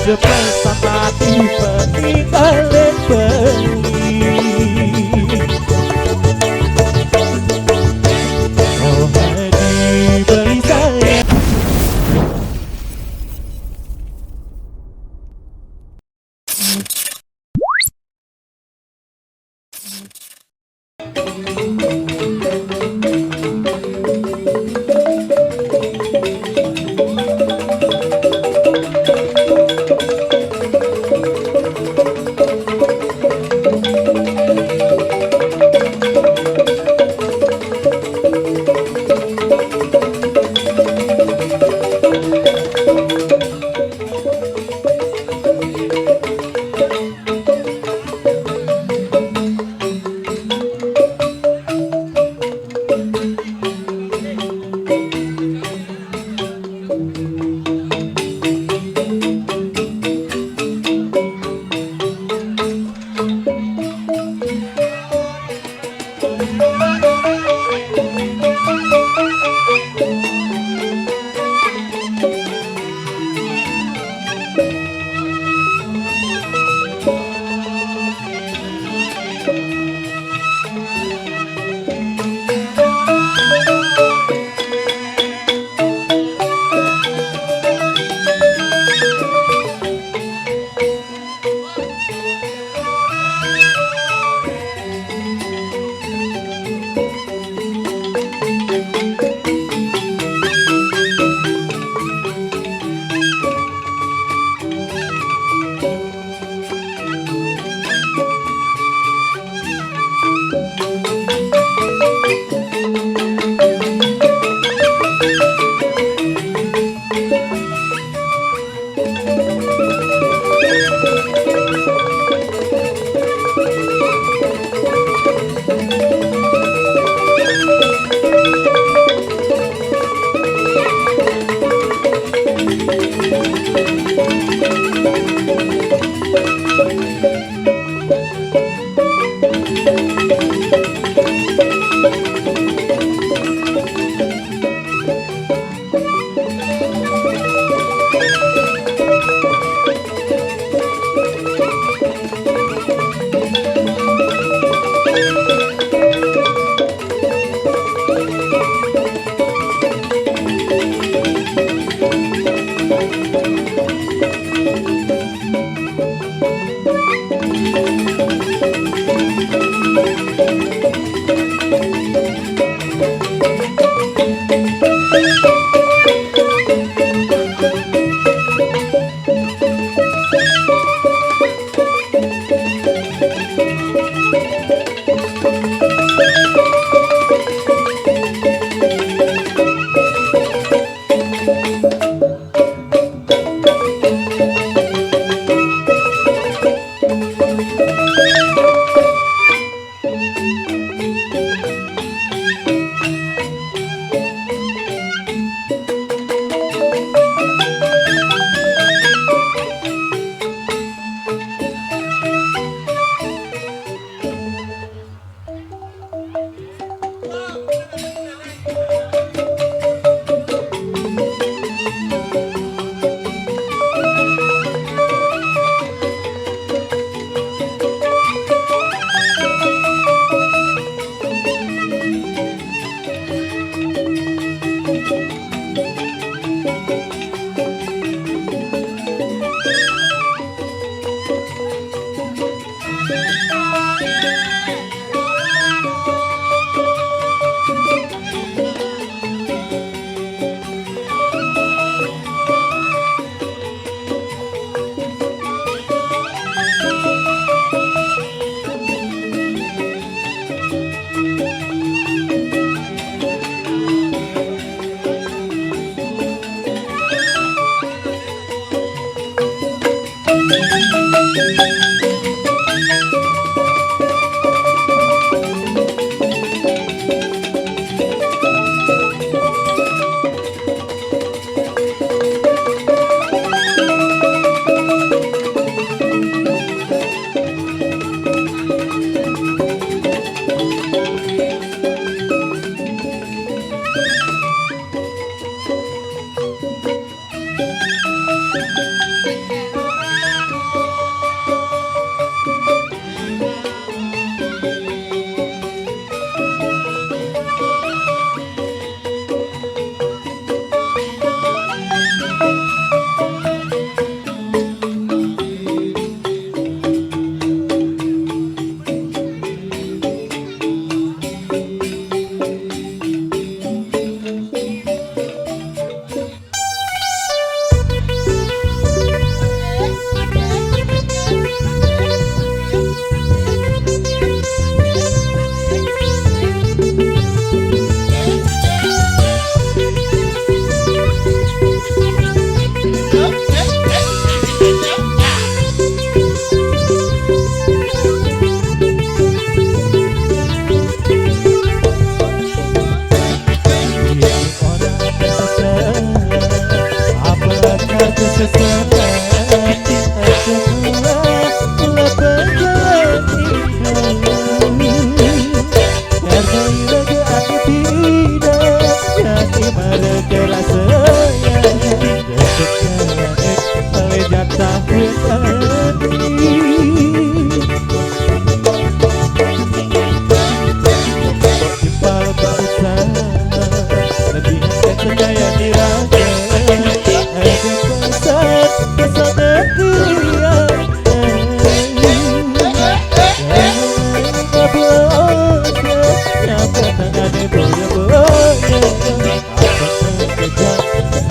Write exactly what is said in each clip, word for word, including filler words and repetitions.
Cepat sama tiba tinggalin beli. Oh, hadi beli saya.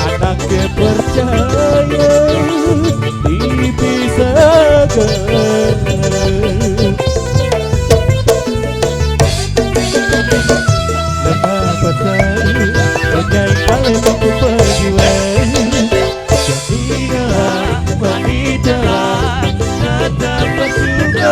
Anak percaya dipisahkan. Lemah petani, menyai kalai mampu perjuang. Jadilah wanita, tetap bersyukur.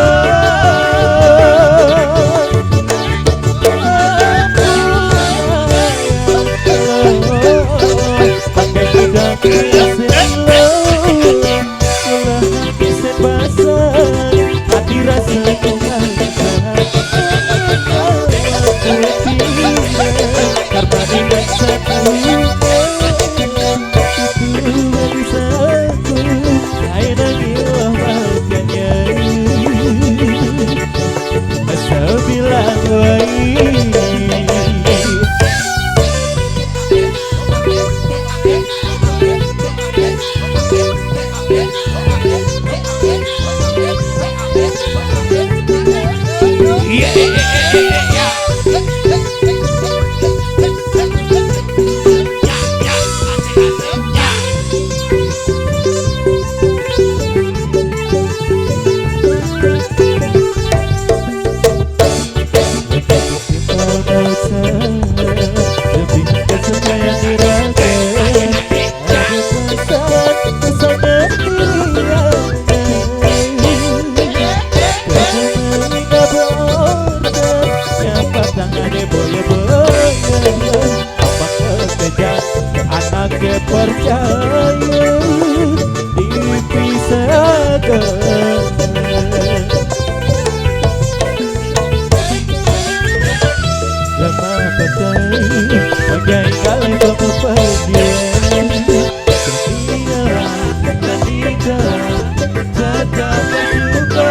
Pakai pedang, Anak percaya dipisahkan. Lemah petani, menyai kalai mampu perjuang. Setia, setia, tetap bersyukur.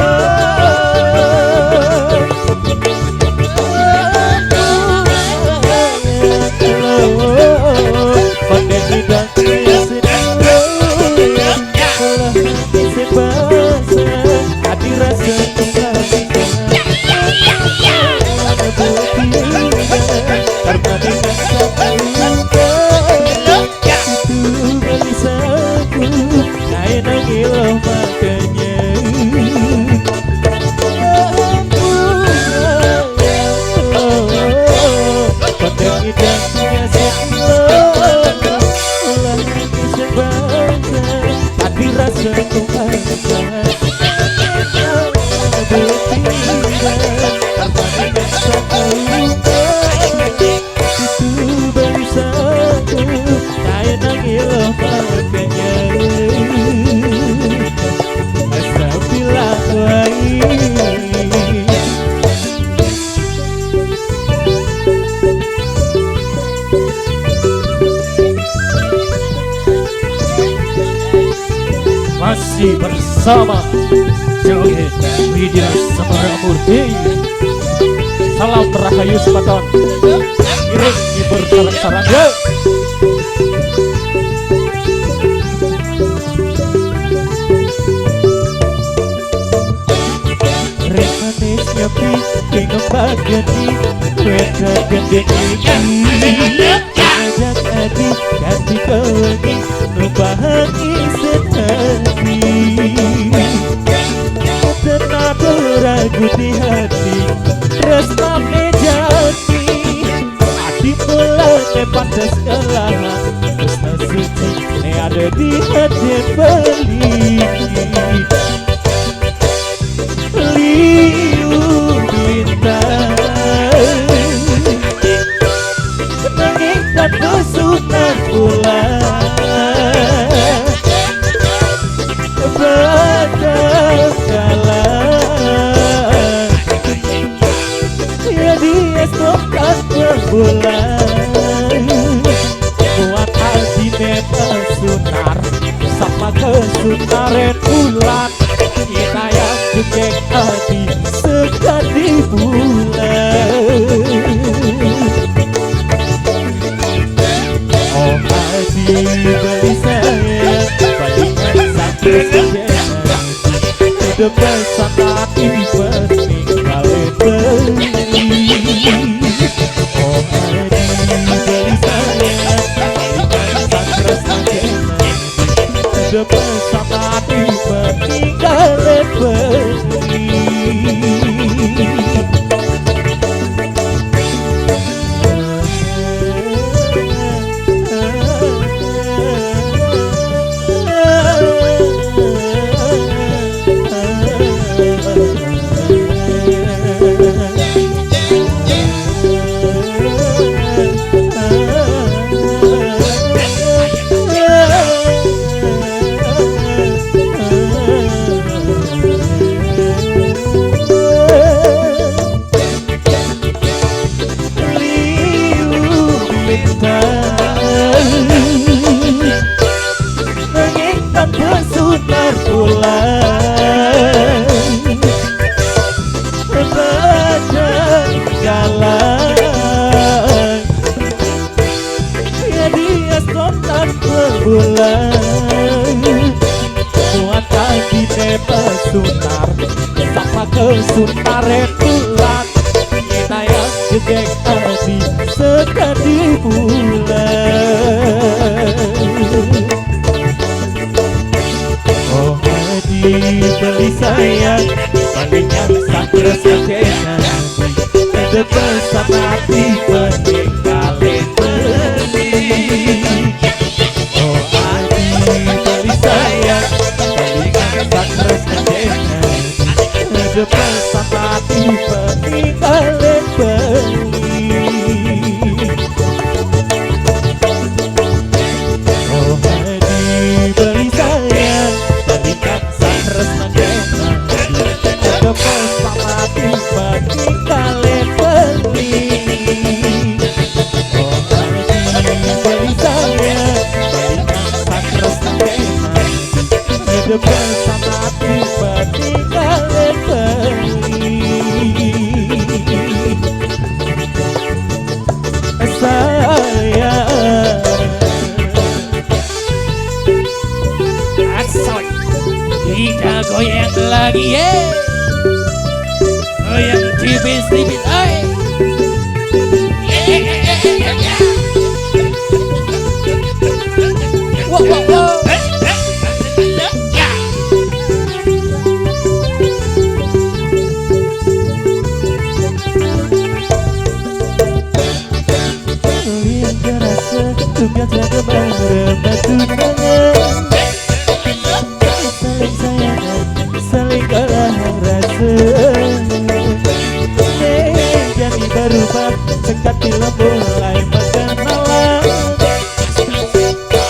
Pandai tidak Masih bersama Joget Widya Semara Murti. Salam rahayu semeton. Iring iber sareng-sareng, yo. Rek manis nyepi, ing embak geni, wédang gending iki. Ajak adi, ganti kewengi, numpahan isin hati. Tenado ragu di hati, tresnané jati. Adi mulané pantes kalahan, tresna suci né ada di hati beli. Liu bintang, nanging tak kesunah pulang. ke Suntare Tulan, kita yang jejek ati sekadi bulan. Oh ati beli saya, balikan satu saja. Depan sama tiba tinggal beli. Oh ati beli saya, balikan satu saja. Depan sama tiba tinggal beli. Liu bintang, nanging tanpa sunar pulang. Badan galang, ya dia sontak berbulan. Muat ati ne pesunar, sapa ke suntare tulan. Kita yang jegek ati sekadi bulan. Oh ati beli sayang, paling yang sakra saja. Ada pesan ati paling kali beli. Oh ati beli sayang, paling yang sakra saja. Ada pesan ati paling kali beli. Oh ati beli sayang, paling yang sakra saja. Ada pesan ati paling kali beli. Oh ati beli sayang, paling yang sakra saja. Ada pesan ati paling kali beli. Sayang. Asoy. Kita goyang lagi, ye. Goyang tipis-tipis, oi. Wow, wow, wow. Lihat rasa, tugas rasa, bangga, batu tangan. Saling sayang, saling kalah rasa. Nih, jadi berubah, sekati lembur, mulai makan malam.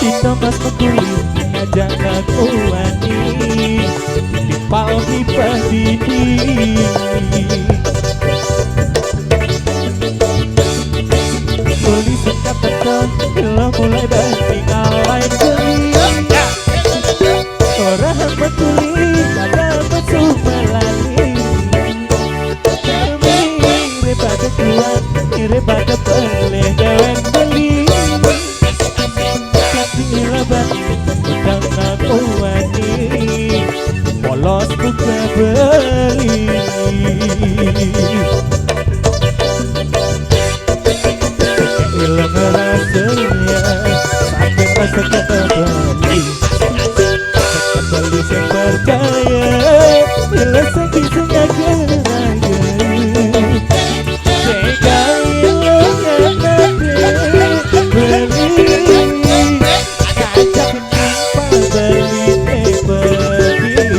Kita mas mengkuli, ngajak aku wani. Di pal di padidi. Tuli sing kaperto, lho mulai bani ngalai beli. Ora betuli, pada besu melali. Mirip pada kuat, mirip pada pelih dewek beli. Kati laban, utang aku wani. Polos buka beli. Ilang rasanya, sakit rasa kata beli. Kata beli sing percaya, ilang sakit sing agar-agar. Tega ilang kata beli. Kacak pembeli teh beli.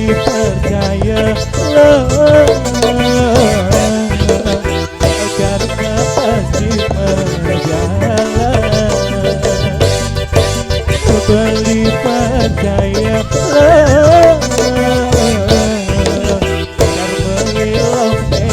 Percaya, karena pasti berjalan. Beli percaya, karena beli oke.